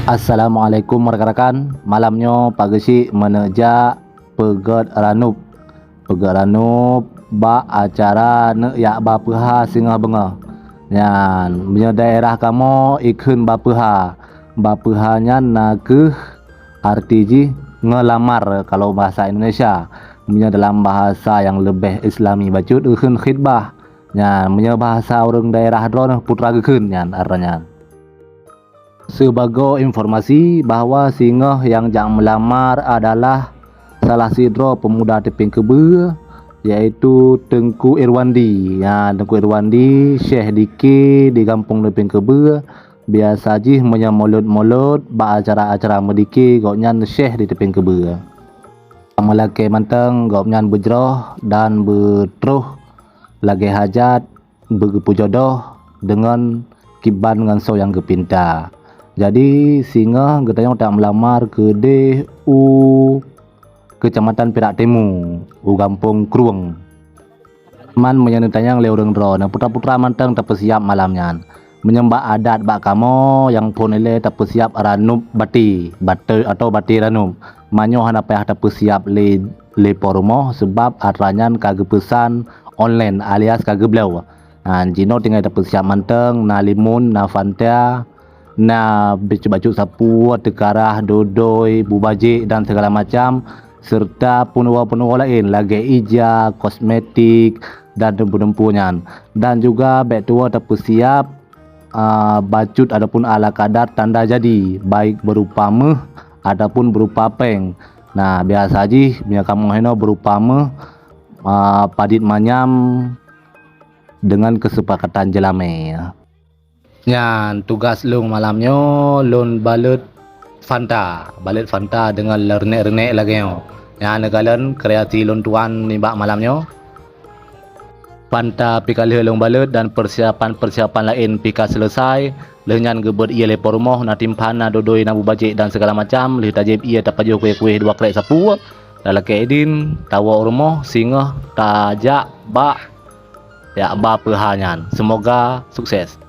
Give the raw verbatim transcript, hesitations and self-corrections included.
Assalamualaikum rakan-rakan. Malam nyoe Pak Geuchik meuneuk jak peugét ranup. Peugét ranup bak acara neuk jak ba peuha singoh beungoh. Nyan, meunyoe daerah kamoe ikheun ba peuha. Ba peuha nyan na kheueh arti jih ngelamar kalau bahasa Indonesia. Meunyoe dalam bahasa nyang leubeh Islami bacut ikheun khitbah. Nyan, meunyoe bahasa ureuëng daerah droeneuh putra geukheun nyan arti nyan. Sibagoe informasi bahwa singoh nyang jak meulamar adalah salah sidroe peumuda Teupeng Keubeue, yaitu Teungku Irwandi. Ya, Teungku Irwandi, syekh dike di gampông Teupeng Keubeue, biasa jih meunyoe mulod-mulod bak acara-acara meudike gobnyan syekh di Teupeng Keubeue. Meulakée mantong gobnyan beujroh dan beutroh lagée hajat beugeupeujodôh deungon kiban ngon soe nyang geupinta. Jadi, singoh geutanyoe tameulamar keudeh u Keucamatan Pirak Timu, u Gampông Krueng. Man meunyoe neutanyong lé ureuëng droe, na putra-putra mantong tapeusiab malam nyan. Meunyoe bak adat bak kamoe nyang phon ilée tapeusiab ranup bati, bati atau bati ranup. Manyoe hana payah tapeusiab lé, lé po rumoh, seubab atra nyan ka geupeusan online alias ka geubloe. Ha, jinoe tinggai tapeusiab mantong, na limun, na Fanta, na bacut-bacut sapu, teukarah, dodoi, bubajik dan segala macam, serta peunuwoe-peunuwoe laén lagée ija, kosmetik, dan dumpu-dumpu nyan. Dan juga bék tuwoe tapeusiab, a, bacut ataupun ala kadar tanda jadi, baik berupa méuh ataupun berupa péng. Nah, biasa jih meunyoe kamoe hinoe berupa méuh, a, padit manyam deungon keusepakatan jeulamé. Nyan tugas lôn malam nyoe, lôn balot Fanta. Balot Fanta deungon reunèk-reunèk lagée nyoe. Nyan neukalon kreasi lôn tuan nibak malam nyoe. Fanta pih ka lheueh lôn balot dan persiapan-persiapan laén pih ka seuleusai. Lheueh nyan geubeuet ié lé po rumoh, na timphan, na dodoi, na bubajik dan segala macam. Lheueh tajieb ié tapajoh kueh-kueh dua krek sapu. Dan lakée idin tawoe u rumoh singoh tajak bak, jak ba peuha nyan. Seumoga sukses.